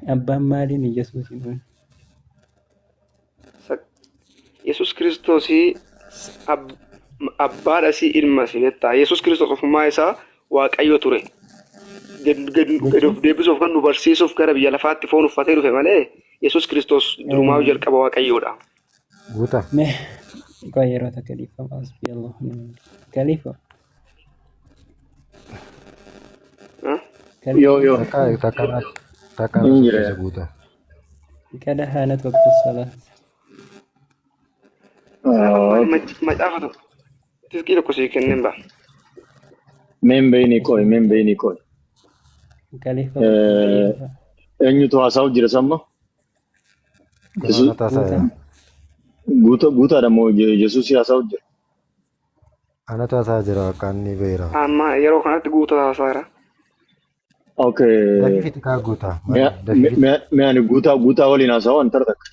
Abbaan maaliin Iyyasuusin uume? Yesuus Kiristoosii abbaadhasii ilmasi jettaa. Yesuus Kiristoos ofumaa isaa Waaqayyo ture. Gad gad gad of deebisuuf kan nu barsiisuuf gara biyya lafaatti foon uffatee dhufe malee Yesuus Kiristoos durumaa jalqaba Waaqayyoodha. Guuta. Mee qoy yeroo takka dhiifama asbii Allah Kalifa. Yoo yoo. Takka takka takka Hin jira. keessa guuta. Kada haanat waqtu salaat. Macaafa tokko xiqqii tokko sii kenneen ba'a. Meen beeyni qoy meen beeyni qoy. Kalifa. Eenyutu haasa'u jira samma? Yesuus taasaa guuta guutaadha moo Yesuus haasa'u jira? Ana taasaa jira bakka inni beera. Amma yeroo kanatti guutaa haasaara. Okay. Dafii fixi kaa guuta. Dafii fixi. Mee ani guutaa guutaa waliin haasa'u an tara takka.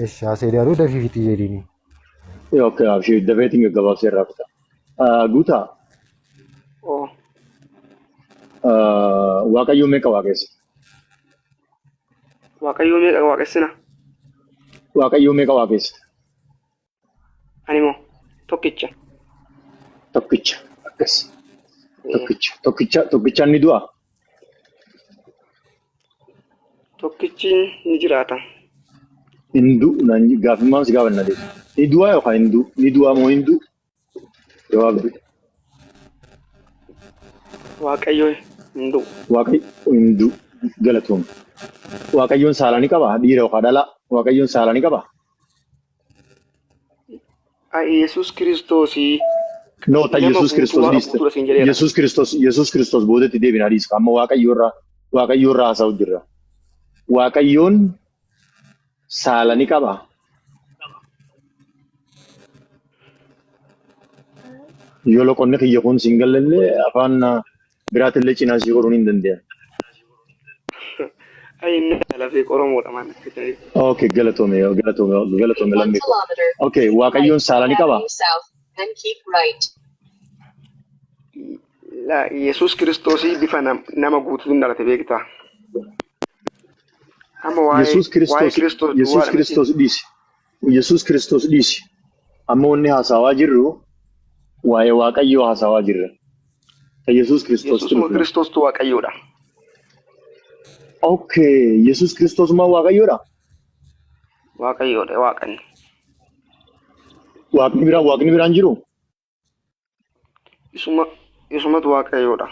Eshi haasee garuu dafii fixi jedhiini. Okay, abshii dafeetiin gaggabaabsee irraa fita. Guutaa Oo. Waaqayyo meeqa waaqessa? Waaqayyoo meeqa waaqessina? Waaqayyo meeqa waaqessa? Ani moo tokkicha. Tokkicha. Akkas. Tokkicha. Tokkicha tokkichaan ni du'a. Tokkichi ni jiraata. Hin du'u naan gaafimmaan si gaafanna deemu. Ni du'a yookaan hin du'u? Ni du'a moo hin du'u? Jawaabdi. Waaqayyo hin du'u. Waaqayyo hin du'u. Galatoom. Waaqayyoon saala ni qabaa? Dhiira yookaan dhalaa? Waaqayyoon saala ni qabaa? Yesuus Kiristoosii No, ta nama Yesuus guutuu Kiristoos waaqa dhiiste. guutuudha siin jedheera. Yesuus Kiristoos Yesuus Kiristoos boodatti deebinaa dhiisa. Amma Waaqayyo irraa Waaqayyo irraa haasa'u jirra. Waaqayyoon saala ni qabaa? Yoo loqonni kiyya kun siin gallallee afaan biraatillee cinaa sii godhuun hin danda'an. Ay inni lafee Oromoodha maal akka ta'e. Okay, galatoome galatoome galatoome lammii koo. Okay, Waaqayyoon saala ni qabaa? La Yesuus Kiristoosii bifa nama guutuutiin dhalate beektaa. Amma waa'ee Yesuus waa'ee Kiristoos Kiristoos Yesuus duwwaadha miti. Kiristoos dhiisi. Yesuus Kiristoos dhiisi. Amma wanni haasawaa jirru waa'ee Waaqayyoo haasawaa jirra. Ta Yesuus Kiristoos Yesuusuma dhufna. Kiristoostu Waaqayyoodha. Okay, Yesuus Kiristoos maa Waaqayyoodha? Waaqayyoodha Waaqanni. Waaqni biraan Waaqni biraan jiru? Isuma isumatu Waaqayyoodha.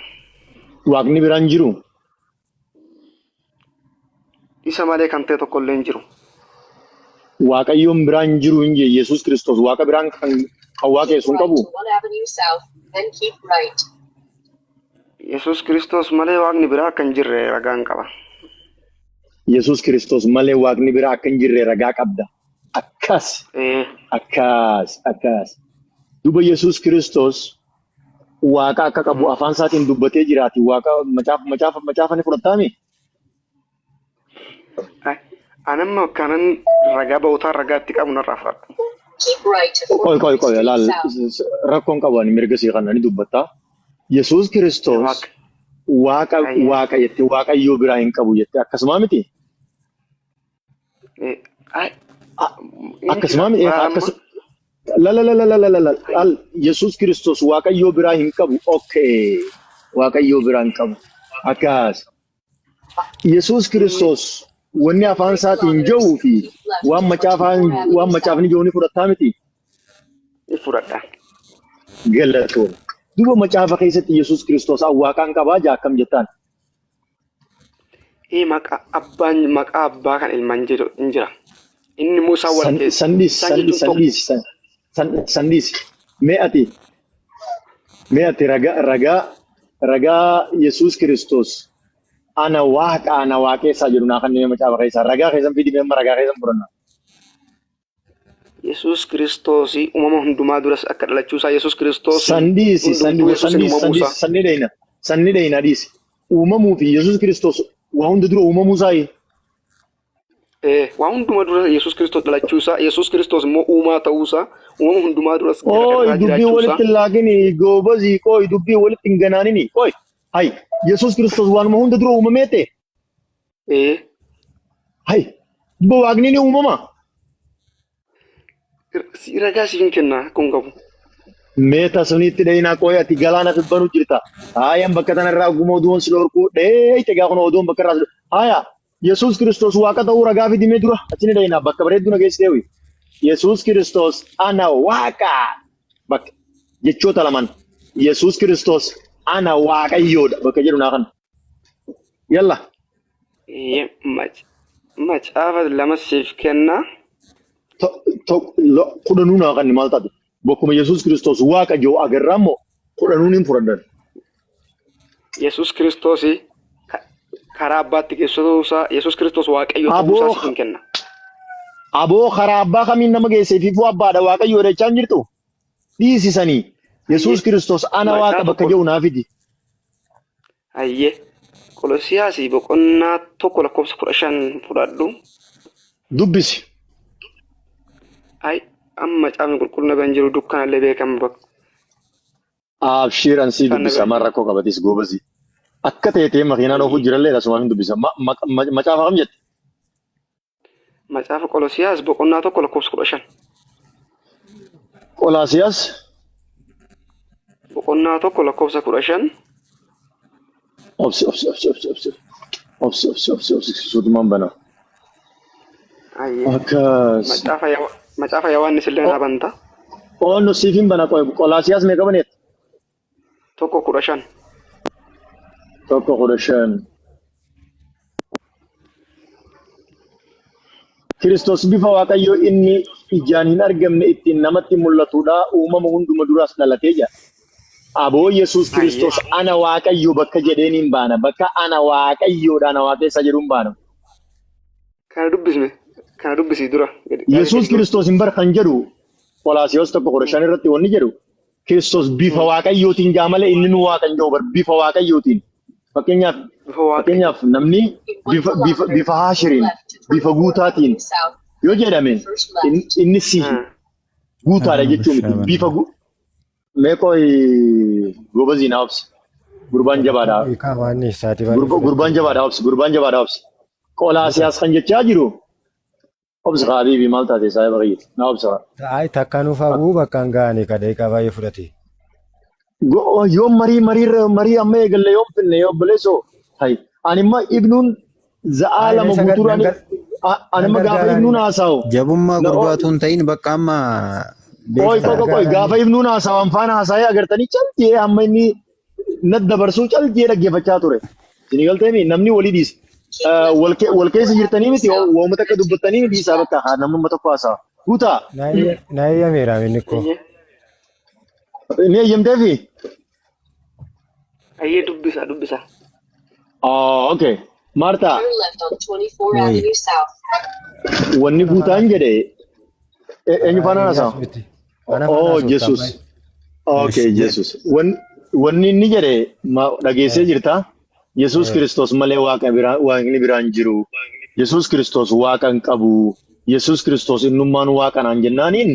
Waaqni biraan jiru? Isa malee kan ta'e tokko illee hin jiru. Waaqayyoon biraan jiru hin jee Yesuus Kiristoos Waaqa biraan kan kan waaqessu hin qabu? Yesuus Kiristoos malee Waaqni biraa akka hin jirre ragaan qaba. Yesuus Kiristoos malee Waaqni biraa akka hin jirre ragaa qabda. Akkas. Ee, Akkas. Akkas. Duba Yesuus Kiristoos Waaqa akka qabu afaan isaatiin dubbatee jiraati. Waaqa macaafa macaafa macaafa ni fudhattaami? Ay, An amma kanan ragaa ba'uutaan ragaa itti qabu narraa fudhadhu. Qoy qoy qoy laal rakkoon qabu ani mirga sii kana ni dubbatta. Yesuus Kiristoos Waaqa. Waaqa Ayyee. Waaqa jettee Waaqayyoo biraa hin qabu jettee akkasumaa miti? Eh, ay, hin jira. Akkasumaa miti? Bara Akkas amma la la la la la la la la al Yesuus Kiristoos Waaqayyoo biraa hin qabu. Okay. Waaqayyoo biraa hin qabu. Akkas. Yesuus Kiristoos wanni afaan isaatiin jedhuu fi waan macaafaan waan macaafni jedhu ni fudhattaa miti? ni fudhadha. Galatoom. Duuba macaafa keessatti Yesuus Kiristoos waaqaan qabaa jaa akkam jettaan? Ee maqaa abbaan maqaa abbaa kan ilmaan jedhu hin jira. Inni immoo isaan wal San keessa. san dhiisi Isaan san jechuun san tokko. dhiisi san san san dhiisi. Mee ati mee ati ragaa ragaa ragaa Yesuus Kiristoos ana waaqa ana waaqeessaa jedhu naa kanneen macaafa keessaa ragaa keessan fidi mee amma ragaa keessan fudhanna. Yesuus Kiristoos uumama hundumaa duras akka dhalachuu isaa Yesuus Kiristoos San dhiisi san hundumtuu san Yesuusin dhiisi san uumamuu dhiisi isaa. san ni dheeyna san ni dheeyna dhiisi. Uumamuu fi Yesuus Kiristoos waa hunda dura uumamuu isaa Ee, waa hundumaa dura Yesuus Kiristoos dhalachuu isaa Yesuus Kiristoos immoo uumaa ta'uu isaa uumama hundumaa duras gara Ooy irraa dubbii jiraachuu isaa. walitti hin laaqini goobazii qooy dubbii walitti hin ganaanini qooy hay Yesuus Kiristoos waanuma hunda dura uumamee ta'e Ee, Hay! Bo waaqni ni uumama. Ragaa siif kenna kun qabu. Mee tasuniitti dhayinaa qooyi ati galaana fibbanuu jirta. Haayaan bakka tanarraa oguma oduun si dhorkuu dheeyte gaa kun oduun bakka irraa si Haaya Yesuus Kiristoos waaqa ta'uu ragaa fidimee dura achi ni dhayinaa bakka bareedduu na geessitee ho'i. Yesuus Kiristoos ana waaqa bakka jechoota lamaan Yesuus Kiristoos ana waaqayyoodha bakka jedhu naa kana. Yalla. Macaafa lama siif kenna. Kudhanuu naa kanni maal taate? Bakkuma Yesuus Kiristoos waaqa jiru agarraa immoo kudhanuun hin fudhadhan. Yesuus Kiristoos karaa abbaatti geessu ta'uu isaa Yesuus Kiristoos waaqayyo ta'uu isaa siif hin kenna. Aboo karaa abbaa kamiin nama geesse ififuu abbaadha waaqayyo jechaa hin jirtu? Dhiisisanii Yesuus Kiristoos ana waaqa bakka jedhu naa fidi. Hayyee. Qolosiyaasii boqonnaa 1 lakkoofsa 15 fudhadhu. Dubbisi. Ay amma macaafni qulqulluun na bira hin jiru dukkanallee beekama bakka. Abshiir an sii Kan na dubbisa bira maal jiru. rakkoo qabatis goobazii. Akka ta'e ta'e makiinaan oofuu Hayyee. jirallee asumaan hin dubbisa. Macaafa kam jette? Macaafa Qolosiyaas boqonnaa 1 lakkoofsa 15. Qolaasiyaas Boqonnaa 1 lakkoofsa 15. obsi obsi obsi obsi obsi obsi obsi obsi obsi suutumaan banaa. Ayyee. Akkas. Macaafa Yohaannis illee naa banta. Oonno siif hin bana qoy Qolaasiyaas meeqa baneet? 1:15. 1:15. Kiristoos bifa Waaqayyoo inni ijaan hin argamne ittiin namatti mul'atudha. Uumama hunduma duraas dhalatee jira. Aboo Yesuus Kiristoos ana Waaqayyo bakka jedheen hin baana. Bakka ana Waaqayyoodha ana Waaqessa jedhu hin baana. Kana dubbisme. Kana dubbisii dura. Yesuus Kiristoos hin bar kan jedhu Qolaasiyoos 1:15 irratti wanni jedhu Kiristoos bifa Waaqayyootiin jaa malee inni nu waaqa hin jedhu bar bifa Waaqayyootiin. Fakkeenyaaf Bifa Waaqayyoo. fakkeenyaaf namni bifa bifa bifa haashiriin bifa guutaatiin yoo jedhame inni si guutaadha Ana jechuu miti. bushaa Bifa banaa. gu mee qoy gobazii naa obsi. Gurbaan jabaadha. Hiikaa waan isaatii baay'ee Gurbaan jabaadha obsi. Gurbaan jabaadha obsi. Qolaasiyaas kan jechaa jiru Obsi kaa habiibi maal taate saahiba kiyya naa obsa kaa. Ay takka nuuf hawwuu bakka hin ga'ani ka daqiiqaa baay'ee fudhate. Yoom marii mariirra marii amma eegalle yoom finne yoo obboleessoo hay ani imma ibnuun za'aa Ay lama isa gar guutuudhaan nan gar ani nan imma gaafa gargaaraan ibnuun haasa'u Jabummaa na o gurbaatu hin ta'in bakka amma qoy beektaa. qoy qoy qoy gaafa gargaaraan ibnuun haasa'u anfaan haasa'ee agartanii caltee amma inni na dabarsuu caltee dhaggeeffachaa ture. Isin galteemi namni walii dhiisa. Wal keessa jirtanii miti waanuma takka dubbattanii dhiisaa bakka haa namni tokko haasa'a. Guutaa na eeyyameera inni koo. Ayyee. ni eeyyamteefi? Ayyee dubbisa dubbisa. Oh, okay. Maartaa Wayii. wanni Ana faana guutaan jedhe eenyu faana Eeliyaas haasa'a? miti. Ana faana Oh, haasofta Jesus. amma. Okay, Ish, Jesus. Wanni inni jedhe dhageessee jirta. Yesuus Kiristoos malee waaqa biraa waaqni biraan jiru. Yesuus Kiristoos waaqa hin qabu. Yesuus Kiristoos innummaan waaqa naan jennaaniin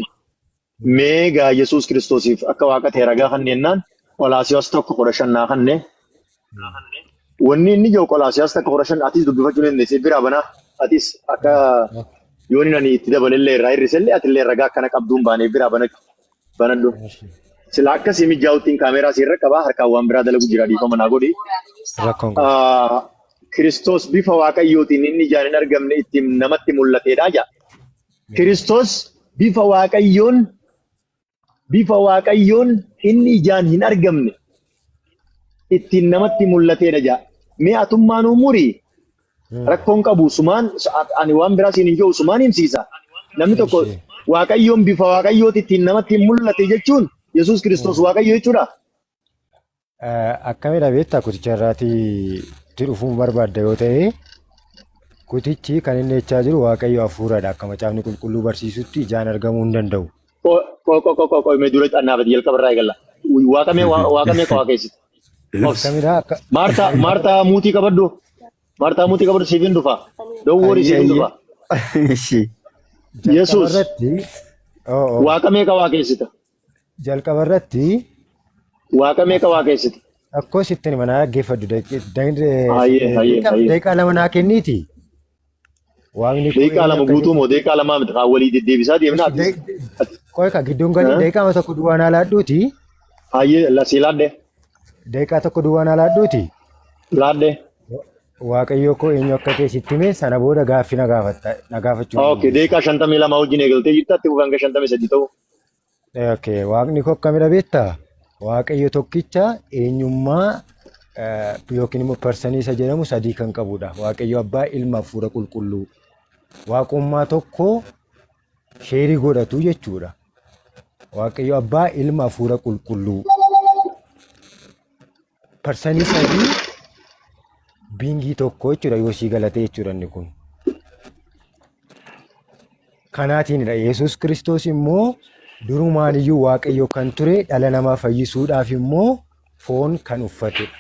mee gaa Yesuus Kiristoosiif akka waaqa ta'e ragaa kanneenaan Qolaasiyaas 1:15 naa kanne. Wanni inni jiru Qolaasiyaas 1:15 atis dubbifachuu ni dandeessa. Biraa banaa atis akka yoon ani itti dabalellee irraa hir'isellee atillee ragaa akkana qabduun baanee biraa banadhu. Sila akkasii mijaa'uttiin kaameeraa siirra qabaa harkaan waan biraa dalagu jira dhiifama naa godhi. Rakkoon qabu. Kiristoos bifa Waaqayyootiin inni ijaan hin argamne ittiin namatti mul'ateedha jedha. Kiristoos bifa Waaqayyoon bifa Waaqayyoon inni ijaan hin argamne ittiin namatti mul'ateedha jedha. Mee atummaanuu murii rakkoon qabu sumaan ani waan biraa siin hin jiru sumaan himsiisa. Namni tokko Waaqayyoon bifa Waaqayyooti ittiin namatti mul'ate jechuun Yesuus Kiristoos Waaqayyo jechuudha. Akkamidha beektaa kuticha irraatii itti dhufuu barbaadda yoo ta'e kutichi kan inni jechaa jiru Waaqayyo hafuuradha akka macaafni qulqulluu barsiisutti ijaan argamuu hin danda'u. Qo qo qo qo mee dura xannaafati jalqaba irraa eegalla. Waaqa meeqa waaqeessite? Obsi. Akkamidha akka Maartaa Maartaa muutii qabadhu. Maartaa muutii qabadhu siif hin dhufa. Don't worry Ayyee siif hin ayyee. dhufa. Ishi. jalqaba Yesuus irratti oo oo waaqa meeqa waaqeessita? jalqaba irratti Waaqa meeqa waaqeessita? Akkoo sitti hima naa dhaggeeffadhu Hayyee hayyee hayyee. daqiiqaa 2 naa kenniiti. Waaqni koo Daqiiqaa eenyu 2 akka guutuu ta'e moo daqiiqaa 2 miti haa walii deddeebisaa deemna Ishi ati. daqiiqaa qoy ka gidduun galii Eh? daqiiqaa tokko duwwaa naa laadhuuti. Hayyee lasii laadde Daqiiqaa tokko duwwaa naa laadhuuti. laadde. Waaqayyo koo eenyu akka ta'e sitti himee sana booda gaaffii na gaafatta na gaafachuu Okay, dandeessa. daqiiqaa 52 wajjin eegaltee jirta itti fufi hanga 53 ta'u. Okay, Waaqni koo akkamidha beektaa? Waaqayyo tokkicha eenyummaa yookiin immoo parsanii isa jedhamu sadii kan qabudha. Waaqayyo Abbaa, Ilma, Hafuura Qulqulluu. Waaqummaa tokko sheerii godhatu jechuudha. Waaqayyo Abbaa, Ilma, Hafuura Qulqulluu. Parsanii sadii biingii tokko jechuudha yoo sii galatee jechuudha inni kun. Kanaatiinidha. Yesuus Kiristoos immoo durumaan iyyuu Waaqayyo kan ture dhala namaa fayyisuudhaaf immoo foon kan uffatedha.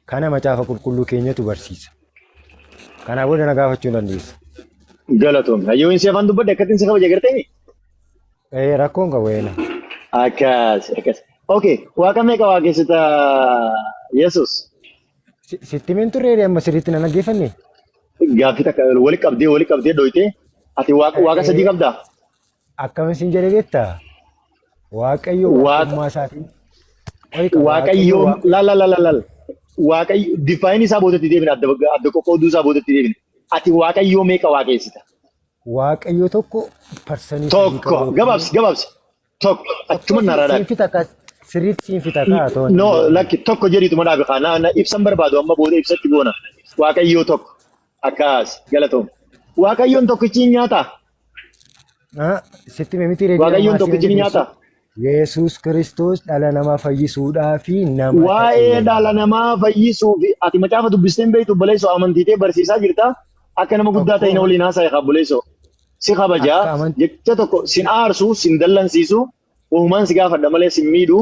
Kana macaafa qulqulluu keenyatu barsiisa. Kanaa booda na gaafachuu dandeessa. Galatoomi. Hayyoo inni si afaan dubbadhe akkattiin si kabaja gartee? Rakkoon qabu eena. Akkas akkas. Okay, waaqa meeqa waaqessita Yesuus? Sitti himeen turre amma sirriitti na dhaggeeffanne? Gaaffii takka wali qabdee wali qabdee dhoytee ati waaqa waaqa sadii qabdaa? Akkam isin jedhe beektaa? Waaqayyo Waaqa waaqummaa isaatiin. Qoy ka Waaqayyo Waaqayyo waaqa la la la la la Waaqayyo define isaa boodatti deebina adda adda qoqqooduu isaa boodatti deebina. Ati Waaqayyoo meeqa waaqessita? Waaqayyo tokko parsanii sadii Tokko qabu yookiin gabaabsi gabaabsi tokko tokko achuma narraa siin dhaabi. fixa ka sirriitti siin fixa kaa toon No lakki tokko jedhiituma dhaabi kaa na na ibsan barbaadu amma booda ibsatti goona. Waaqayyoo tokko akkas galatoom. Waaqayyoon tokkichi hin nyaataa? Sitti hime miti reedii Waaqayyoon ammaa siin tokkichi ni jedhe nyaataa? Yesuus Kiristoos dhala namaa fayyisuudhaa fi nama Waa'ee ta'e. dhala namaa fayyisuu fi ati macaafa dubbistee hin beektu obboleessoo amantiitee barsiisaa jirta. Akka nama guddaa ta'e na Tokko waliin haasa'e kaa obboleessoo. Si kabajaa akka amantii jecha tokko sin aarsu sin dallansiisu wahumaan si gaafadha malee sin miidhu.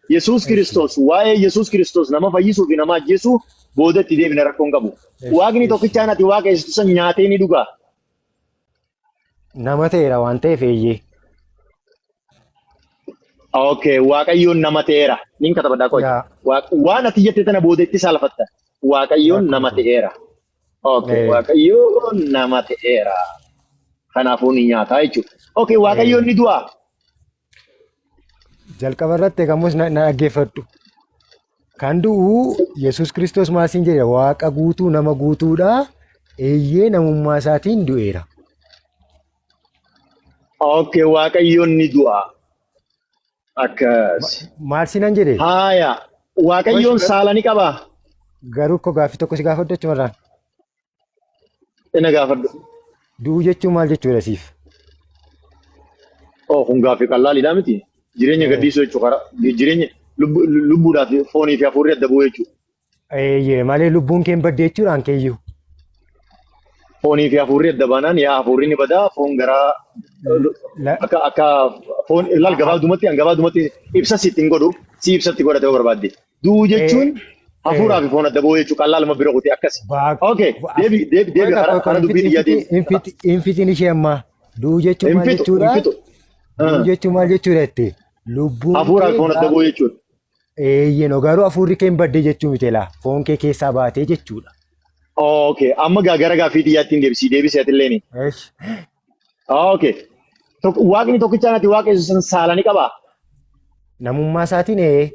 Yesuus Eshi Kiristoos waa'ee Yesuus Kiristoos nama fayyisuu fi nama ajjeesuu booda itti deebina rakkoon qabu. eshi Waaqni eshi tokkichaan ati waaqessitu san nyaatee ni dhugaa. Nama ta'eera waan ta'eef eeyyee. Okay, Waaqayyoon nama ta'eera. Nin katabadhaa qoy. Yaa Waan ati jette tana booda itti saalfatta. Waaqayyoon rakkoon nama qabu. ta'eera. Okay, Ee, Waaqayyoon nama ta'eera. Kanaafuu ni nyaataa jechuudha. Okay, Waaqayyoon ee. ni du'aa. Jalqaba irratti eegamus na dhaggeeffadhu. Kan du'u Yesuus Kiristoos maal siin jedhe waaqa guutuu nama guutuudha. Eeyyee namummaa isaatiin du'eera. Okay, Waaqayyoon ni du'a. Akkas. Maal siinan jedhe? Haaya, Waaqayyoon saala ni qabaa? Garuu koo gaaffii tokko si gaafadhu achumarraan. Ina gaafadhu. Du'uu jechuun maal jechuudha siif? Oh, kun gaaffii qallaaliidhaa miti. Jireenya gadhiisuu jechuu karaa jireenya lubbuudhaa fi foonii fi hafuurri adda bu'uu jechuudha. Eeyyee malee lubbuun kee hin badde jechuudhaan keeyyuu. Foonii fi hafuurri adda baanaan yaa hafuurri ni badaa foon garaa akka akka foon ilaal gabaabdumatti an gabaabdumatti ibsa sitti hin godhu si ibsatti godhate yoo barbaadde. Du'uu jechuun hafuuraa fi foon adda ba'uu jechuu qallaaluma bira kutee akkas. Okay, deebi deebi deebi karaa karaa dubbii xiyyaa deebi. Infitiin ishee ammaa du'uu jechuun maal Hin fixu hin jechuudha? fixu. Du'uu jechuun maal jechuudha jette? Lubbuun Hafuuraa fi kee foon adda ba'uu jechuudha. Eeyyeen garuu hafuurri kee hin badde jechuu miti laa foon kee keessaa baatee jechuudha. Okay, amma gaa gara gaaffii xiyyaatti hin deebisii deebisee atillee. Eesh. Okay. Waaqni tokkichaan ati waaqessu san saala ni qabaa? Namummaa isaatiin ee.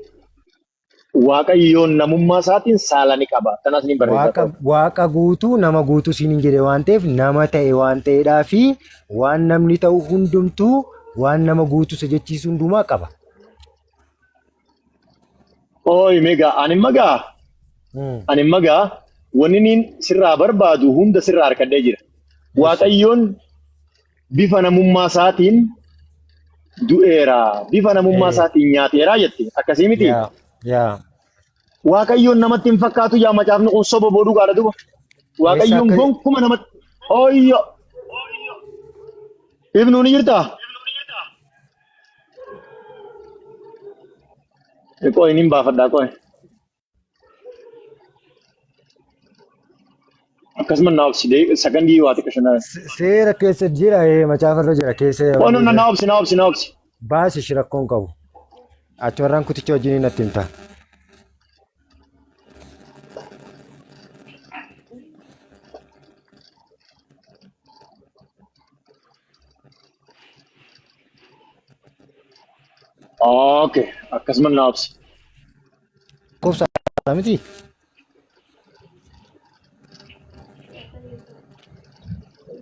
Waaqayyoon namummaa isaatiin saala ni qaba. Kanaas ni barreessa. Waaqa, waaqa guutuu nama guutuu siin hin jedhe waan ta'eef nama ta'e waan ta'eedhaa fi waan namni ta'u hundumtuu waan nama guutuu isa jechiisu hundumaa qaba. Ooyi meegaa ani magaa ani magaa wanni niin sirraa barbaadu hunda sirraa harkadhee jira. Waaqayyoon bifa namummaa isaatiin du'eera, bifa namummaa isaatiin nyaateera jette. Akkasii miti? Yaa, yaa. Waaqayyoon namatti hin fakkaatu yaa macaafni kun soba boo dhugaadha duba. Waaqayyoon akka- gonkuma namatti Ooyyo. Ibnuu ni jirtaa? Qoy nin baafadhaa qoy. Akkasuma naa obsi sakandii waa xiqqoo shanaa. Seera keessa jira macaafa irra jira keessa Oh no no naa obsi naa obsi naa obsi. Baasi ishii rakkoon qabu. Achumarraan kuticha wajjin natti himta. Okay. Akkasuma naa obsi. Lakkoofsa miti.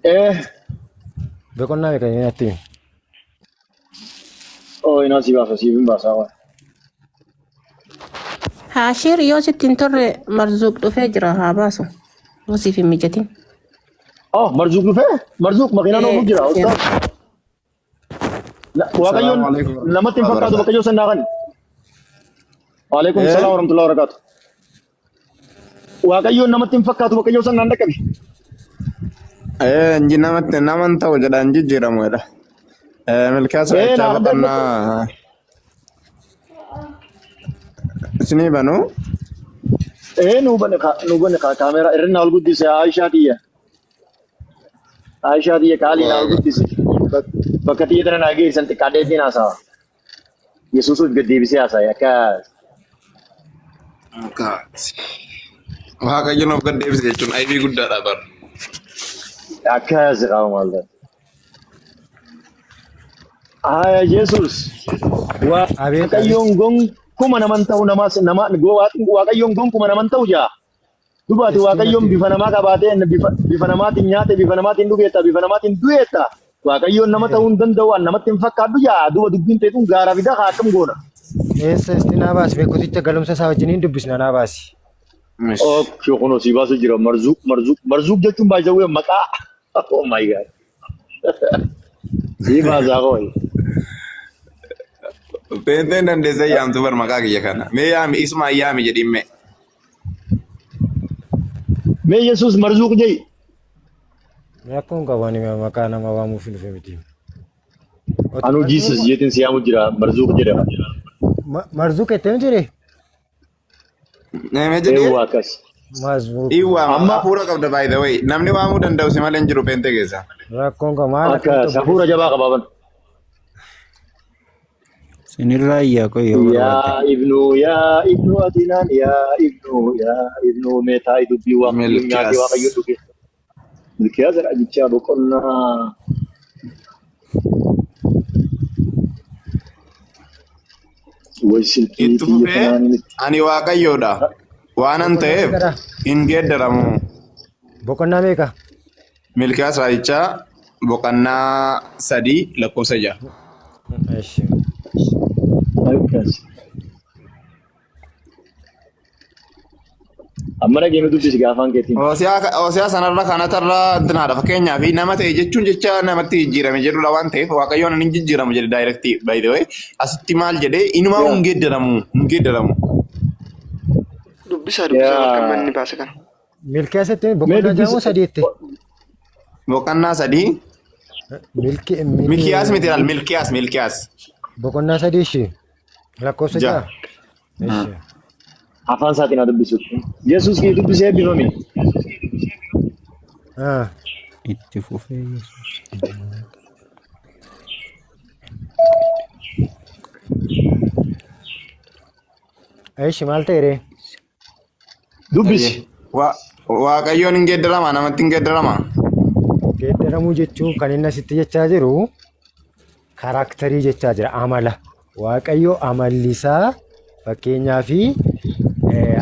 Eh. Boqonnaa meeqa inni natti himi? Oh, inaa si baasa siif hin baasaa waan. Haashir yoo sitti hin torre Marzuuq dhufee jira haa baasu. Yoo siif hin mijatin. Oh, Marzuuq dhufee? Marzuuq makiinaan oofuu jira. Ustaaz. Waaqayyoon Salaamu alaikum namatti hin warahmatullahi fakkaatu wabarakatuh. Waaqayyoo sannaa kan. Waalaikum Eh? salaam warahmatullahi wabarakatuh. Waaqayyoon namatti hin fakkaatu Waaqayyoo sannaan dhaqqabi. Eh, inji namatti nama hin ta'u jedha hin jijjiiramu jedha. Eh, milkaasa Ee jechaa naaf boqonnaa isinii banu. Ee nuu bane nuu bane kaameeraa irri naa ol guddise Aishaa tiyya. Aishaa tiyya qaalii naa ol guddise. Bakka tiyya tana naa geessan xiqqaadheetiin haasawa. Yesuusuuf gad deebisee haasa'e akka Waaqayyo nuuf gad deebise jechuun aybii guddaadha bar. Akka qaba maal ta'e. Aya Yesuus Abeet abeet. Waaqayyoon gonkuma naman ta'u namaas nama Waaqayyoon gonkuma naman ta'u jaa. Dubaati Isti Waaqayyoon natti bifa namaa qabaatee bifa namaatiin nyaate bifa namaatiin dhugeetta bifa namaatiin du'eetta. Waaqayyoon nama ta'uu hin danda'u an namatti hin fakkaadhu jaa duba dubbiin ta'e kun gaaraa fi dakaa akkam goona. Eessa isti naa baasi beekoticha galumsa isaa wajjiniin dubbisna naa baasi. Mish. Okay kunoo si baasu jira marzuuq marzuuq marzuuq jechuun baay'ee maqaa. Oh my god. Si baasaa kooyi. Peenteen dandeessee yaamtu bar maqaa kiyya kana. Mee yaami isumaan yaami jedhiin mee. Mee Yesuus marzuuq jedhi. Rakkoon qabu ani maqaa nama waamuuf hin dhufe miti. Anuu Jesus jeetiin si yaamu jira marzuuq jedhama. Marzuuq jettee miti ree? Mee jedhee Eewwa akkas. Mazmuur. Hin waama. Amma Hafuura qabda by the way. Namni waamuu danda'u si malee hin jiru peentee keessa. Rakkoon qabu maal akka akkamitti hafuura obboleessa? jabaa qabaaban. Sinirraa iyyaa qoy yoo barbaadde. Yaa ibnu yaa ibnu atinaan yaa ibnu yaa ibnu meetaa dubbii waaqayyoon nyaatee Milkiyaas. waaqayyoon dhuge. Milkiyaas raajichaa boqonnaa way silkii Itti tiyya fufee tanaan miti. ani waaqayyoodha. Waanan Boqonnaa ta'eef meeqadha? hin geeddaramu. Boqonnaa meeqa? Milkiyaas raajichaa boqonnaa 3 lakkoofsa 6. Eshi. Akkas. Amma dhageenyu dubbisi gaafaan keetiin. Hosiyaa sanarra kanatarra intinaadha. Fakkeenyaaf nama ta'e jechuun jecha namatti jijjiirame jedhudha waan ta'eef waaqayyoon hin jijjiiramu jedhe daayirektii by the way. Asitti maal jedhee inumaa hin geeddaramu hin geeddaramu. Dubbisaa dubbisaa bakka Yaa. manni baase kana. Milkiyaasitti Mee boqonnaa dubbisi. ja'a moo sadiitti? Boqonnaa 3 Milki miki Mikiyaas miti laal Milkiyaas Milkiyaas boqonnaa 3 ishee lakkoofsa 6. 6. Ishee. Afaan isaatiin haa dubbisu. Yesuus kee dubbisee eebbifame. Ah. Itti fufee Yesuus. Ishi maal ta'e ree? Dubbisi. Waaqayyoon hin geeddarama namatti hin geeddarama. Geeddaramuu jechuun kan inni asitti jechaa jiru kaaraaktarii jechaa jira amala. Waaqayyo amalli isaa fakkeenyaa fi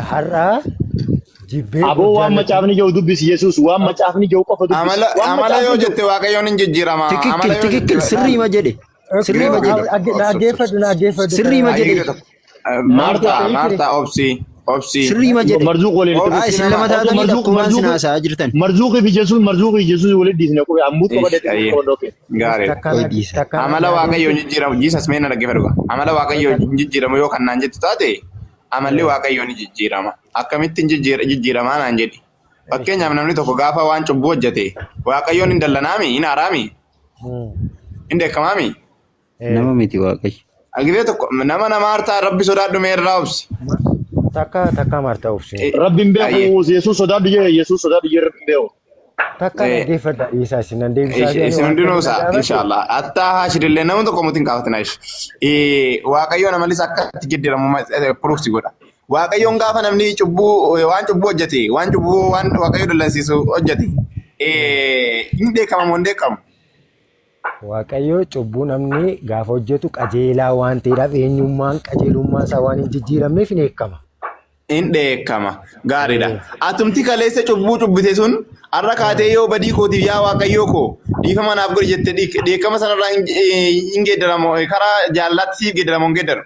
har'a jibbee Aboo bor waan jaallachuu. macaafni jedhu dubbisi Yesuus waan macaafni jedhu qofa dubbisi. Amala Waan amala macaafni yoo jedhu jette waaqayyoon hin jijjiirama. Amala Tikikkil yoo tikikkil jette sirriima jedhe. Sirriima jedhe. Dhaggeeffadhu dhaggeeffadhu Sirriima kana. jedhe. Ayyee tokko. Maartaa Maartaa Maartaa obsi obsi Sirriima jedhe. Marzuuq waliin itti Haa obsi isin nama lama Osoo taatanii marzuuq akkuma isin marzuuq haasa'aa jirtan. marzuuqii fi Yesuus marzuuqii fi Yesuus walitti dhiisne qofa ammuu qofa Ish, dheedhee ayyee qofa dhoke. gaariidha. Takkaan Qoy dhiisa. takkaan Amala waaqayyoo hin dhaggeeffadhu. jijjiiramu jiisas mee na dhaggeeffadhu. Amala waaqayyoo hin jijjiiramu yoo kan naan jettu taate amalli waaqayyoo ni jijjiirama. Akkamittiin jijjiiramaa naan jedhi. Fakkeenyaaf namni tokko gaafa waan cubbuu hojjete waaqayyoon hin dallanaami hin aaraami hin dheekkamaami. Nama miti waaqayyo. Gizee tokko nama nama aartaa rabbi sodaadhu mee irraa obsi. Takka takka Maartaa obsi. Rabbi hin Ayyee. beeku Yesuus sodaadhu jee Yesuus sodaadhu jee rabbi hin beeku. Takka dhaggeeffadha dhiisaa isin nan deebisaa fi ani Isin waan hundinuu kana na isaa gaafate. inshallah. Attaa haashirillee nama tokko mutiin kaafatina ish. Waaqayyoon amalis akka itti jijjiiramu proofsi godha. Waaqayyoon gaafa namni cubbuu waan cubbuu hojjete waan cubbuu waan waaqayyo dallansiisu hojjete hin dheekkamamu hin dheekkamu. Waaqayyo cubbuu namni gaafa hojjetu qajeelaa waan ta'eedhaaf eenyummaan qajeelummaan isaa waan hin jijjiiramneef hin dheekkama. In dheekkama. Gaariidha. Ee. Atumti kaleessa cubbuu cubbite sun har'a kaatee yoo badii kootiif yaa Waaqayyoo koo dhiifama naaf godhi jette dheekkama sanarraa hin geeddaramu karaa jaalalaatti siif geeddaramu hin geeddaru.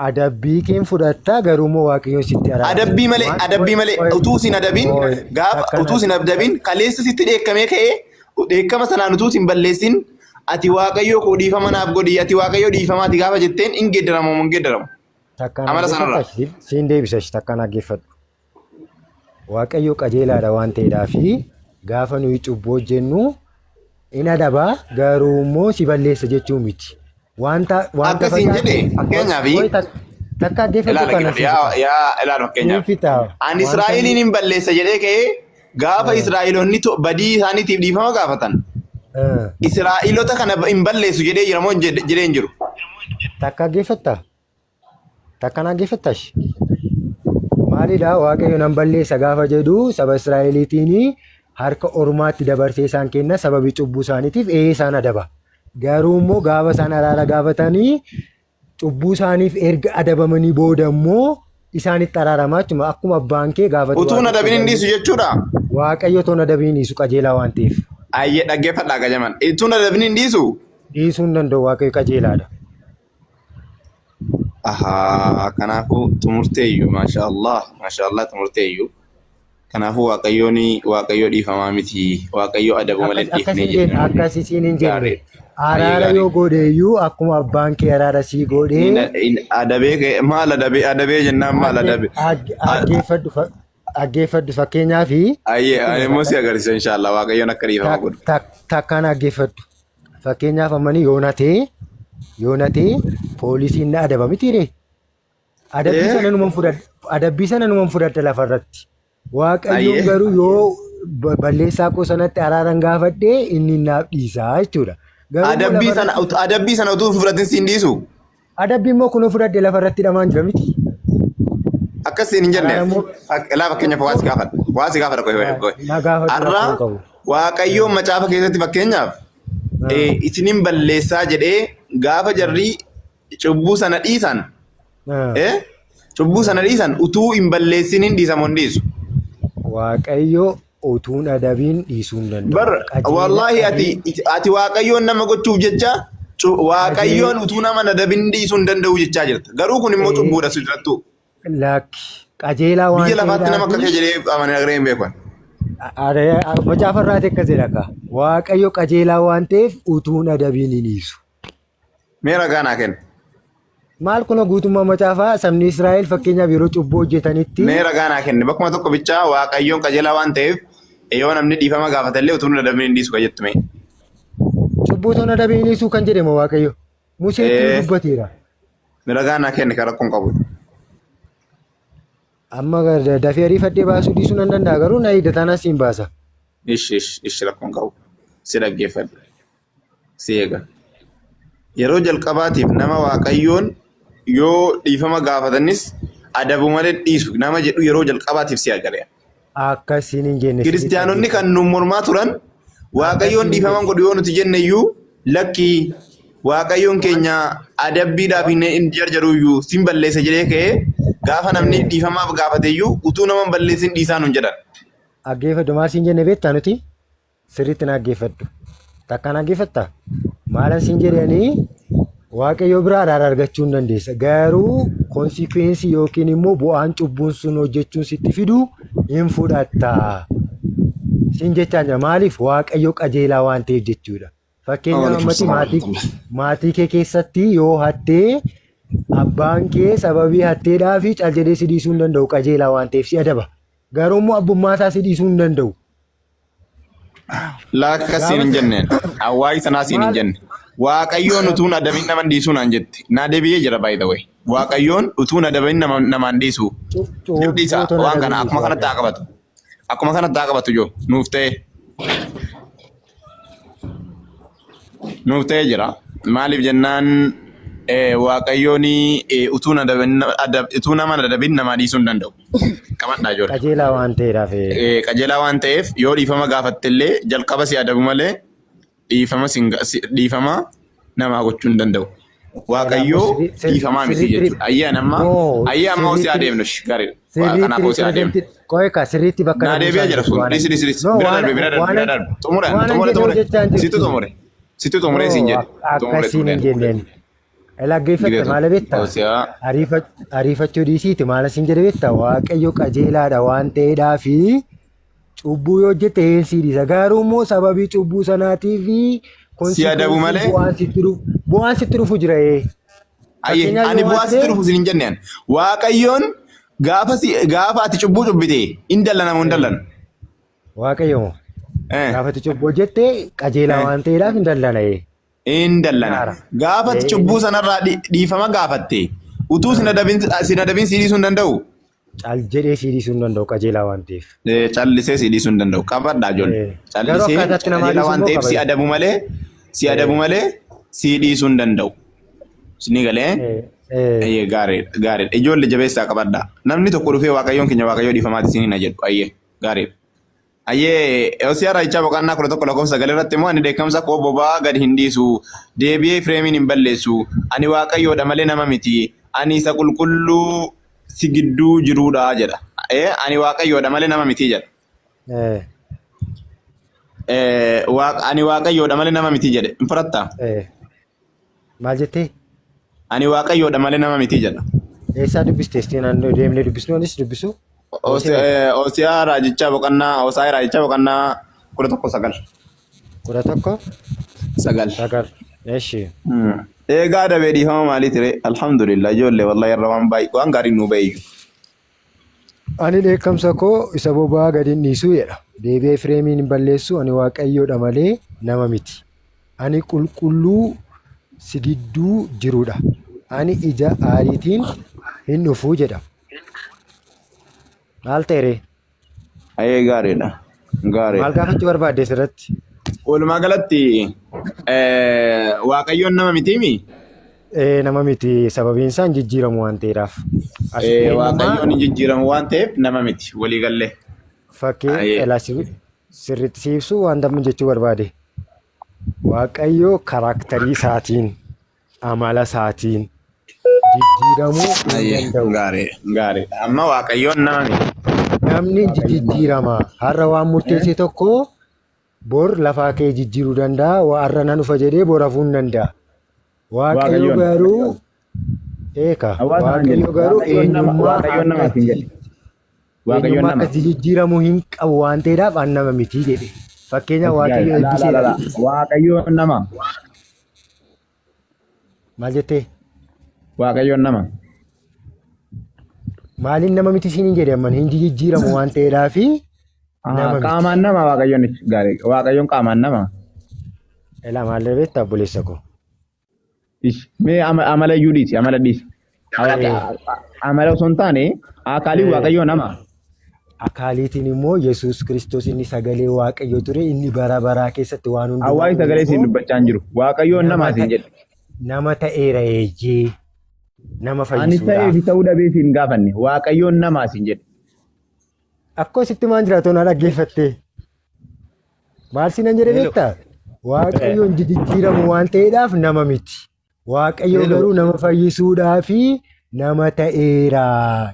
Adabbii keen fudhattaa garuu immoo Waaqayyoon sitti araarama. Adabbii malee Waan adabbii qoy malee qoy utuu sin adabin qoy gaafa takka utuu sin adabin kaleessa sitti dheekkamee ka'ee dheekkama sanaan utuu sin balleessin ati Waaqayyoo koo dhiifama naaf godhi ati Waaqayyoo dhiifamaati gaafa jetteen hin geeddaramu hin geeddaramu. Takkaan Amala sanarraa. dhaggeeffatta siin deebisa ishee takkaan dhaggeeffadhu. Waaqayyo qajeelaadha waan ta'eedhaaf gaafa nuyi cubbuu hojjennu in adabaa garuu immoo si balleessa jechuu miti. Wanta wanta Akkasiin facaase jedhe fakkeenyaaf qoy takka dhaggeeffadhu ilaala kana siin yaa fixa. yaa ilaala Siin fakkeenyaaf fixa ani wanta Israa'eliin hin balleessa jedhee ka'ee gaafa Israa'eloonni badii isaaniitiif dhiifama gaafatan Israa'elota kana hin balleessu jedhee jira moo hin jedhee hin jiru. Takka dhaggeeffattaa? Takka dhaggeeffattash? Maalidha Waaqayyo nan balleessa gaafa jedhu saba Israa'eliitiin harka ormaatti dabarsee isaan kenna sababii cubbuu isaaniitiif ee isaan adaba. Garuu immoo gaafa isaan araara gaafatanii cubbuu isaaniif erga adabamanii booda immoo isaanitti araaramaa jechuudha. Akkuma abbaan kee gaafate Utuu hin adabin hin dhiisu jechuudha. Waaqayyo otoo hin adabin hin dhiisu qajeelaa waan ta'eef. Ayyee dhaggeeffadhaa gajaman. Utuu hin adabin hin dhiisu. Dhiisuu hin danda'u Waaqayyo qajeelaadha. Ahaa kanaafuu xumurteeyyu maashaallah maashaallah xumurteeyyu. Kanaafuu Waaqayyoon Waaqayyoo dhiifamaa miti Waaqayyoo adabu malee Akkas dhiifnee hin jenne jenne. akkas isiin hin jenne. Gaariidha. Ayyee Araara gaariidha. yoo godheeyyuu akkuma abbaan kee araara sii godhee Adabee maal adabee adabee jennaan maal adabe. Dhaggeeffadhu fakkeenyaaf Ayyee ani immoo si agarsiisa inshaallah Waaqayyoon akka dhiifama godhu. Takkaan dhaggeeffadhu. Fakkeenyaaf ammani yoo natee poolisiin na adaba miti ree. Adabbii sana numan fudhadha. Adabbii sana numan fudhadha lafarratti. Waaqayyoon garuu yoo balleessaa koo sanatti araaran gaafadhee inni naaf dhiisaa jechuudha. Garuu immoo Adabbii sana lafarratti adabbii sana utuu hin fudhatin siin dhiisu. Adabbii immoo kunoo fudhadhe lafarratti hidhamaan jira miti. Akkas siin hin jenne. Araara immoo Laa fakkeenyaaf waa si gaafadha. Waa si gaafadha qoy qoy qoy. Na gaafadhu Har'a rakkoo hin qabu. Waaqayyoon macaafa keessatti fakkeenyaaf isinin balleessaa jedhee gaafa jarri cubbuu sana dhiisan cubbuu sana dhiisan utuu hin balleessin hin dhiisamu hin dhiisu. Waaqayyo utuu hin adabiin dhiisuu hin danda'u. Bar Qajeela wallaahi ati ati Waaqayyoon nama gochuuf jecha Waaqayyoon utuu nama hin adabin dhiisuu hin danda'u jechaa jirta. Garuu kun immoo cubbuudha si durattuu. Lakki qajeelaa waan Biyya lafaatti nama akka ta'eedhaafi kee jedhee amanee agaree hin beeku. Macaafa irraati akkas jedha akka Waaqayyo qajeelaa waan ta'eef utuu hin adabiin hin dhiisu. Mee ragaa naa kenni. Maal kunoo guutummaa macaafaa sabni Israa'el fakkeenyaaf yeroo cubbuu hojjetanitti Mee ragaa naa kenni. Bakkuma tokko bichaa Waaqayyoon qajeelaa waan ta'eef yoo namni dhiifama gaafate illee utuu hin adabin hin dhiisu kan jettu mee. Cubbuu utuu hin adabin hin dhiisuu kan jedhe moo Waaqayyo? Museetti nu Ee. dubbateera. Mee ragaa naa kenni kan rakkoon qabu. Amma dafee ariifadhee baasuu dhiisuu nan danda'a garuu na eegda taanaan siin baasa. Ishi ishi ishi rakkoon qabu. Si dhaggeeffadha. Si eega. Yeroo jalqabaatiif nama Waaqayyoon yoo dhiifama gaafatanis adabu malee dhiisu nama jedhu yeroo jalqabaatiif si agaree. Akkasiin hin jenne sirriitti Kiristiyaanonni dhaggeeffadhu. kan nu mormaa turan Waaqayyoon Akkasiin hin dhiifama jenne. godhu yoo nuti jenne iyyuu lakkii Waaqayyoon keenya adabbiidhaaf hin jarjaru iyyuu sin balleessa jedhee ka'ee gaafa namni dhiifamaaf gaafate iyyuu utuu nama hin balleessin dhiisaa nun jedhan. Dhaggeeffadhu maal siin jenne beektaa nuti? Sirriitti na dhaggeeffadhu. Takka na dhaggeeffattaa? Maalan siin jedhanii Waaqayyo biraa araara argachuu hin dandeessa. Garuu konsikwensii yookiin immoo bu'aan cubbuun sun hojjechuun sitti fidu hin fudhatta. Siin jechaa jira. Maaliif? Waaqayyo qajeelaa waan ta'eef jechuudha. Fakkeenyaaf ammatti maatii maatii kee keessatti yoo hattee abbaan kee sababii hatteedhaa fi cal jedhee si dhiisuu hin danda'u qajeelaa waan ta'eef si adaba. Garuu immoo abbummaa isaa si dhiisuu hin danda'u. Lakka siin hin jenneen. Awwaayii sanaa siin hin Maal? jenne. Waaqayyoon utuu hin adabin nama hin dhiisuu naan jette. Naa deebi'ee jira by the way. Waaqayyoon utuu hin adabin nama nama hin dhiisu. Cubbuu Dhiisa utuu hin waan adabin kana dhiisu akkuma kanatti haa Waaqayyo. qabatu. Akkuma kanatti haa qabatu joo nuuf ta'e. Nuuf ta'ee jira. Maaliif jennaan Waaqayyoon utuu hin adabin utuu nama hin adabin namaa dhiisuu hin danda'u. Qabadhaa ijoollee. Qajeelaa waan ta'eedhaaf. Qajeelaa waan ta'eef yoo dhiifama gaafatte illee jalqaba si adabu malee Dhiifama sin dhiifama namaa gochuu hin danda'u. Kanaafuu Waaqayyoo dhiifamaa miti sirriitti jechuudha. Ayyee amma no ayyee amma osii sirriitti adeemnu shi gaariidha. sirriitti Kanaaf osii adeemnu. represent qo'ee ka sirriitti bakka Naa na deebi'aa buusaa jira jirtu sun. waan Dhisi dhisi dhisi. no Bira waan darbe bira darbe waan bira darbe. Xumure waan xumure jedhe xumure. hojjechaa hin Situ jirtu. xumure. Situ xumure No siin jedhe. Xumure akkasiin xumure. hin jenneen. Dhaggeeffatte Gireetu. maal beektaa? Hosiyaa. Ariifachuu dhiisiiti maal asiin jedhe beektaa? Waaqayyo qajeelaadha waan ta'eedhaa fi cubbuu yoo hojjette sii dhiisa. Garuu immoo sababii cubbuu sanaatii fi Si adabu konsikweensiin malee. bu'aan sitti dhufu jira. Ayyee Fakkeenyaaf ani yoo bu'aa sitti hatte dhufu siin hin jenneen. Waaqayyoon gaafa si gaafa ati cubbuu cubbite hin dallana moo hin dallanu? Waaqayyo moo Eh. gaafa ati cubbuu hojjette qajeelaa Eh. waan ta'eedhaaf hin dallana. Hin dallana. Gaara. Gaafa ati cubbuu sanarraa dhiifama gaafatte utuu sin adabin sin adabin si dhiisuu hin danda'u. Cal jedhee sii dhiisuu hin danda'u qajeelaa waan ta'eef. Callisee si dhiisuu hin danda'u. Qabadhaa ijoollee. Eh, Garuu Callisee akkaataatti namaa qajeelaa dhiisu waan immoo ta'eef si kabaja. adabu malee si adabu malee si dhiisuu hin danda'u. Ni galee. Eh, eh, Ayyee gaariidha gaariidha. Ijoollee jabeessaa qabadhaa. Namni tokko dhufee waaqayyoon keenya waaqayyoo dhiifamaati isiniin haa jedhu. Ayyee gaariidha. Ayyee Hosiyaa Raajichaa boqonnaa 11 lakkoofsa 9 irratti immoo ani dheekkamsa koo boba'aa gad hin dhiisu, deebi'ee Efreemiin hin balleessu. Ani Waaqayyoodha malee nama miti, ani isa qulqulluu si gidduu jiruudha jedha. Ee ani Waaqayyoodha malee nama miti jedha. Eh, Ee, ani Waaqayyoodha malee nama miti jedhe. Hin fudhattaa? eh. Maal jettee? Ani Waaqayyoodha malee nama miti jedha. Eessaa dubbiste? Istiin naannoo deemnee dubbisnu anis dubbisu. Hosiyaa Raajichaa boqonnaa Hosaayaa Raajichaa boqonnaa 11 9. 11 9. 9. Eshi. Eegaa dabee dhiifama maalii ture? Alhamdulillah ijoollee wallahi irra waan baay'ee waan gaarii nuu ba'e iyyuu. Ani dheekkamsa koo isa boba'aa gad hin dhiisu jedha. Deebi'ee Efreemiin hin balleessu, ani Waaqayyoodha malee nama miti. Ani qulqulluu si gidduu jirudha. Ani ija aariitiin hin dhufu jedha. Maal ta'e ree? Ayee gaariidha. Maal Gaariidha. gaafachuu barbaadde asirratti? Walumaa galatti Waaqayyoon nama mitiimi? Ee, nama miti sababiin isaa hin jijjiiramu waan ta'eedhaaf. Asitti eenyummaa Waaqayyoon hin jijjiiramu waan ta'eef nama miti walii gallee. fakkii Ayee. elaa sirriitti si ibsu waan amma jechuu barbaade. Waaqayyo karaaktarii isaatiin, amala isaatiin jijjiiramuu hin Ayyee danda'u. gaariidha gaariidha. Amma Waaqayyoon nama miti. Namni jijjiirama. Har'a waan murteesse tokko bor lafaa kee jijjiiruu danda'a. Waa har'a nan dhufa jedhee bor hafuu hin danda'a. Waaqayyo Waaqayyoon. garuu eeka. Hawaasa naan Waaqayyo jedhe. garuu Waaqayyoon nama eenyummaa Waaqayyoon nama akkas siin jedhe. Waaqayyoon eenyummaa nama. akkas jijjiiramu hin qabu waan ta'eedhaaf an nama miti jedhe. Fakkeenyaaf Waaqayyo Laa laa eebbiseera. laa. Waaqayyoon nama. Maal jettee? Waaqayyoon nama. Maaliin nama miti siin hin jedhe amman hin jijjiiramu waan ta'eedhaaf nama miti. Qaamaan nama Waaqayyoon gaarii. Waaqayyoon qaamaan nama. Elaa maal beektaa obboleessa koo? Ish, Mee amala iyyuu dhiisi amala dhiisi. Amala osoo hin taane akaaliin Waaqayyoo nama. Akaaliitiin immoo Yesuus Kiristoos inni sagalee Waaqayyoo ture inni bara baraa keessatti waan hundumaa Hawaasi sagalee siin uume dubbachaa hin jiru. Waaqayyoon nama nama siin ta'e jedhe. nama ta'eera eeyyee nama Anis ta'ee fi fayyisuudhaaf. ta'uu dhabee siin gaafanne. Waaqayyoon nama siin jedhe. Akkoo sitti maan jiraatu na dhaggeeffatte. Maal siin jedhe Hello. beektaa? Waaqayyoon jijjiiramu waan ta'eedhaaf nama miti. Waaqayyo Hello. garuu nama fayyisuudhaaf nama ta'eera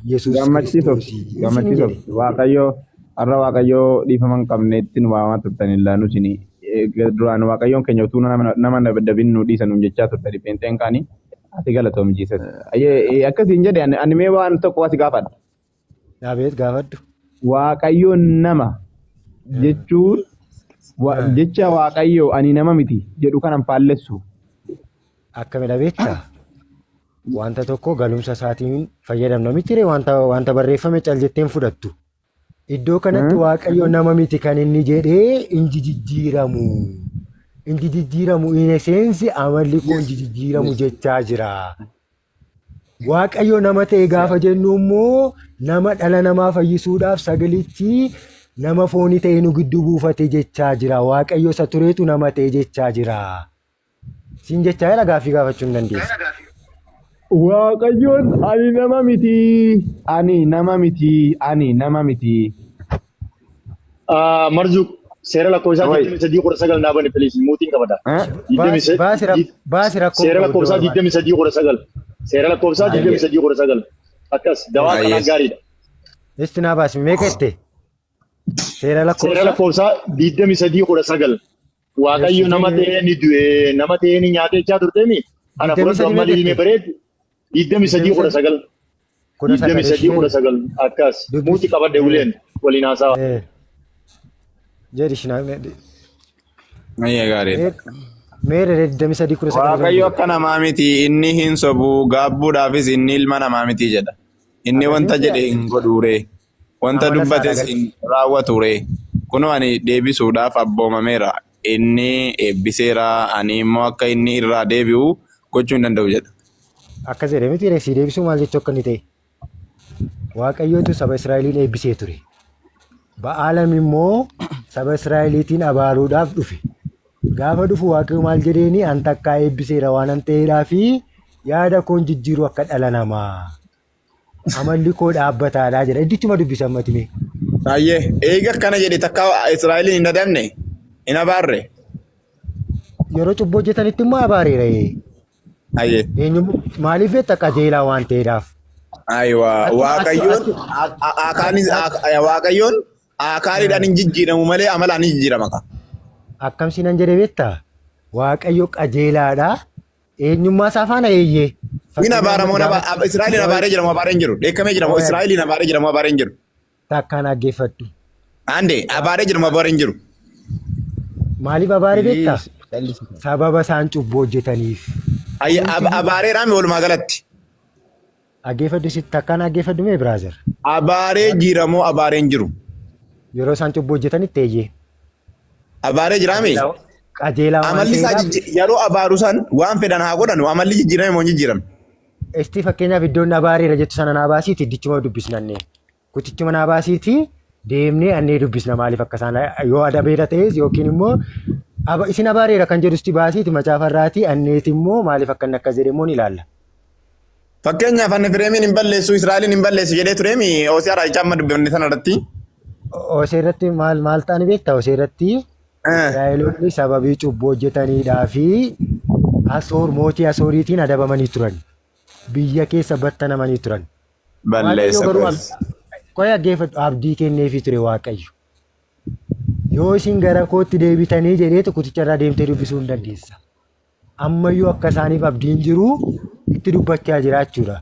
Yesuus Gammachiisuuf Kiristoos siin gammachiisuuf jedhe. Waaqayyo har'a Waaqayyo dhiifama hin qabneetti nu waamaa turtan illaa nu isin duraan Waaqayyoon keenya utuu nama dabin nu dhiisan nuun jechaa turtan pheenxeen kaanii ati galatoom jiisas. Akkasiin jedhe ani mee waan tokko asi gaafadha. Dhaabeet gaafadhu. Waaqayyoon nama jechuun jecha Waaqayyo ani nama miti jedhu kanan faallessu. Akkamidha beektaa? Wanta tokko galumsa isaatiin fayyadamna miti ree wanta barreeffame cal jetteen fudhattu. Iddoo kanatti Waaqayyo nama miti kan inni jedhee inji jijjiiramu. Inji jijjiiramu in essence amalli koo inji jijjiiramu jechaa jira. Waaqayyo nama ta'e gaafa jennu immoo nama dhala namaa fayyisuudhaaf sagalichi nama foonii ta'e nu gidduu buufate jechaa jira. Waaqayyo isa tureetu nama ta'e jechaa jira. Siin jechaa jira gaaffii gaafachuu hin dandeessa. Waaqayyoon ani nama miti ani nama miti ani nama miti. Marzuq Seera lakkoofsaa Wai. 23 19 naa bani please muutiin qabada. Eh? Baasi baasi baasi rakkoon Seera qabu iddoo lakkoofsaa barbaade. 23 19. Seera lakkoofsaa Ayyee. 23 19. Akkas dawaa kanaa Ayyee. gaariidha. Isti naa baasi meeqa jette? Seera Seera lakkoofsaa? lakkoofsaa 23 19. Waaqayyo Eessi nama ta'ee ni du'e nama ta'ee ni nyaatee jechaa turteemi. Ana 23 fudhadhu amma meeqa liimee jette? bareedu 23 19. 19 23 ishee 19 akkas dubbisi. muuti qabadhe uleen waliin haasawa. Jedhi shinaa Ayyee gaariidha. meera 23 19 irra Waaqayyo jiru. akka namaa miti inni hin sobu gaabbuudhaafis inni ilma namaa miti jedha. Inni Akkasii wanta miti jedhe hin godhuure. Wanta amala isaa dubbates dhagal. hin raawwature. Kunoo ani deebisuudhaaf abboomameera. Inni eebbiseera ani immoo akka inni irraa deebi'u gochuu hin danda'u jedha. Akkas jedhe miti sii deebisuu maal jechuu akka inni ta'e. Waaqayyootu saba Israa'eliin eebbisee ture. Ba'aalam immoo saba Israa'eliitiin abaaruudhaaf dhufe. Gaafa dhufu Waaqayyo maal jedheeni an takkaa eebbiseera waan an ta'eedhaa fi yaada koon jijjiiru akka dhala namaa. Amalli koo dhaabbataadha jedha. Iddichuma dubbisa ammati mee. Ayyee eega akkana jedhe takka Israa'eliin hin adabne hin abaarre. Yeroo cubbuu hojjetanitti immoo abaareera. Ayyee. Eenyu maaliif beekta qajeelaa waan ta'eedhaaf. Ayiwa Achuma Waaqayyoon achu akaanis Waaqayyoon akaaniidhaan hin jijjiiramu malee amalaan hin jijjiirama ka. Akkam sinan jedhe beektaa? Waaqayyo qajeelaadha. Eenyummaa isaa faana eeyyee. Hin Fakkeenyaaf abaaramoo gaafa Israa'eliin abaaree jira moo abaaree hin jiru? Dheekkamee jira moo Israa'eliin abaaree jira moo abaaree hin jiru? Takkaan dhaggeeffadhu. Ande abaaree jira moo abaaree hin jiru? Maaliif abaare beektaa? Please, callisi. Sababa isaan cubbuu hojjetaniif. Ayya Hundumtiyyuu abaareeraami walumaa galatti. Dhaggeeffadhu sitti takkaan dhaggeeffadhu mee brother. Abaaree jira moo abaaree hin jiru? Yeroo isaan cubbuu hojjetanitti eeyyee. Abaaree jiraami? Qajeelaa waan Amalli isaa ta'eedhaaf yeroo abaaru san waan fedhan haa godhanu amalli jijjiirame moo hin jijjiiramne? Isti fakkeenyaaf iddoon abaareera jettu sana naa baasiiti iddichuma dubbisnannee. Kutichuma naa baasiiti deemnee annee dubbisna maaliif akka isaan yoo adabeera ta'es yookiin immoo isin abaareera kan jedhu isti baasiiti macaafa irraati anneeti immoo maaliif akka inni akkas jedhe immoo ni ilaalla. Fakkeenyaaf ani Efreemiin hin balleessu Israa'eliin hin balleessu jedhee tureemi Hoose'aa raajichaa amma dubbifne sana irratti. Hosee irratti maal maal ta'ani beektaa? Hosee irratti Israa'eloonni sababii cubbuu hojjetaniidhaa fi Asoor mootii Asooriitiin adabamanii turan. Biyya keessa battanamanii turan. Waaqayyo Balleessa garuu qoyis. qoy dhaggeeffadhu abdii kenneefii ture Waaqayyo. Yoo isin gara kootti deebitanii jedheetu kuticha irraa deemtee dubbisuu hin dandeessa. Ammayyuu akka isaaniif abdiin jiru itti dubbachaa jira jechuudha.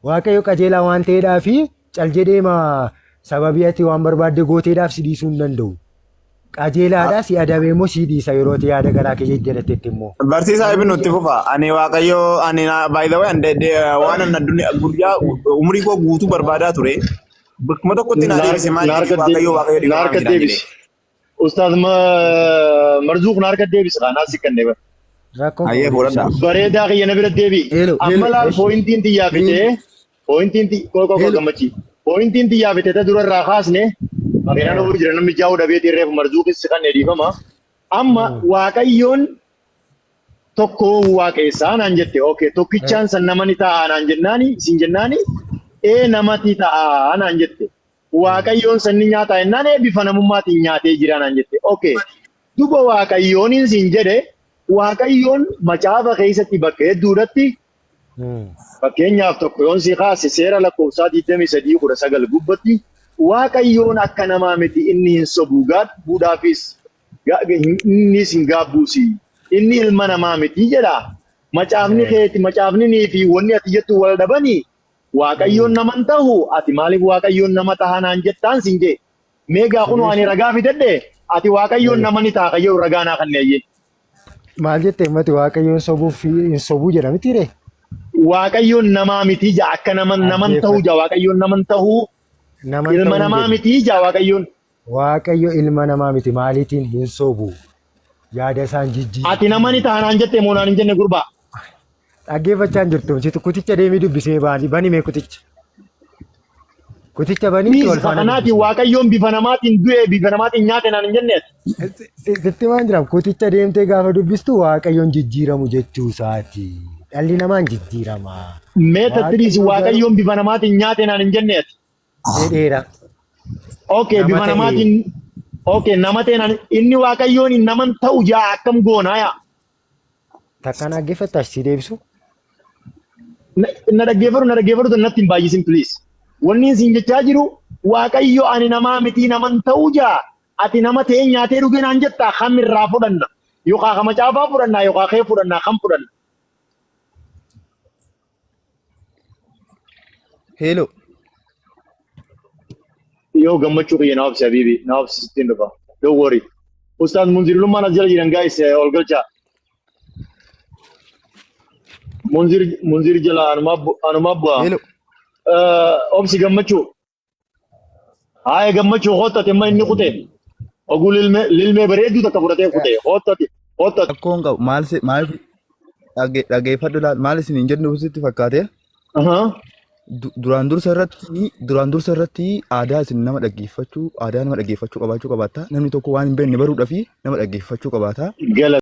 Waaqayyo qajeelaa waan ta'eedhaa fi cal jedheema sababii ati waan barbaadde gooteedhaaf si dhiisuu hin danda'u. Qajeelaadhaa si adabee immoo si dhiisa yeroo ati yaada garaa kee jijjiirrattetti immoo. Barsiisaa Ibnu itti fufa. Ani Waaqayyo ani by the way ani waan ani addunyaa guyyaa umurii koo guutuu barbaadaa ture. Bakkuma tokkotti naa deebise maal jedhi Waaqayyo Waaqayyo Na dhiifamaa harka miti naan jedhe. deebisi. Ustaaz Marzuuq na harka deebisi kanaa si kennee bara. Rakkoon Ayyee qabu fudhadhaa. deebisa. Bareedaa kiyya na bira deebi. Hello, Amma hello, laal eshi. pooyintiin xiyyaa Hello, fitee pooyintiin koo koo koo hello. gammachii. Pooyintiin xiyyaa fitee ta dura irraa kaasne makiinaan ofu jira namni jaa'u dhabeetii reefu Marzuuqis si kannee dhiifama. Amma Waaqayyoon tokko waaqessaa naan jette. Okay tokkichaan san nama ni ta'a naan jennaani isin jennaani ee namati ta'a naan jette. Waaqayyoon san ni nyaata jennaan ee bifa namummaatiin nyaatee jira naan jette. Okay duba Waaqayyooniin siin jedhe Waaqayyoon macaafa keessatti bakka hedduudhatti fakkeenyaaf tokko yoon si kaase seera lakkoofsaa 23 19 gubbatti Waaqayyoon akka namaa miti inni hin sobu gaabbuudhaafis innis hin gaabbuusi inni ilma namaa miti jedha. Macaafni keeti macaafni fi wanni ati jettu wal dhabanii Waaqayyoon naman tahu ati maaliif Waaqayyoon nama taha naan jettaan siin jee. Mee gaa kunoo ani ragaa fidadhe ati Waaqayyoon nama ni taha kan jedhu ragaa naa kanne ayyee. Maal jette himmati Waaqayyoon sobuuf hin sobuu jedha miti ree? Waaqayyoon namaa miti ja akka naman naman tahu ja Waaqayyoon naman tahu Naman ilma ta'uu hin namaa jedhu. miti ja Waaqayyoon. Waaqayyo ilma namaa miti maaliitiin hin sobu? Yaada isaan jijjiiru. Ati nama ni taha naan jette moo naan hin jenne gurbaa? Dhaggeeffachaa hin jirtu. Situ kuticha deemii dubbisee baani. Bani mee kuticha. Kuticha baniitti Please wal faana kanaatiin dubbisna. Waaqayyoon bifa namaatiin du'e bifa namaatiin nyaate naan hin jenne ati. Sitti waan jiraaf kuticha deemtee gaafa dubbistu Waaqayyoon jijjiiramu jechuu isaati. Dhalli namaa hin jijjiirama. Mee tattiriis Waaqayyo garuu Waaqayyoon bifa namaatiin nyaate naan hin jenne ati. jedheera. Okay Nama bifa ta'e namaatiin Okay, nama ta'e inni Waaqayyoon naman ta'u jaa akkam goonaa yaa. Takkaan dhaggeeffattaa si deebisu? Na dhaggeeffadhu, na dhaggeeffadhu, natti hin baay'isin, please. Wanni isin jechaa jiru, Waaqayyo ani namaa miti, naman ta'u jaa, ati nama ta'e nyaatee dhugee naan jettaa, kam irraa fudhanna? Yookaan ka macaafaa fudhannaa yookaan kee fudhannaa, kam fudhanna? Hello. Yoo gammachuu kiyya na obsi, habiibi, na obsi, sittiin dhufa. Don't worry. Ustaaz Munzir Lummaan as jala jiran, guys, ol galchaa. Munzir Munzir jala anumaa bu'a. Hello. Obsi gammachuu. Haaya gammachuu, hoottate amma inni kute. Oguu lilmee bareedduu takka fudhatee kute. Hoottate hoottate. Rakkoon qabu maal maal dhaggeeffadhu laal, maal isin hin jennu sitti fakkaate? Duraan dursa irratti aadaa isin nama dhaggeeffachuu, aadaa nama dhaggeeffachuu qabaachuu qabaatta. Namni tokko waan hin beekne baruudhaaf nama dhaggeeffachuu qabaata. Gala.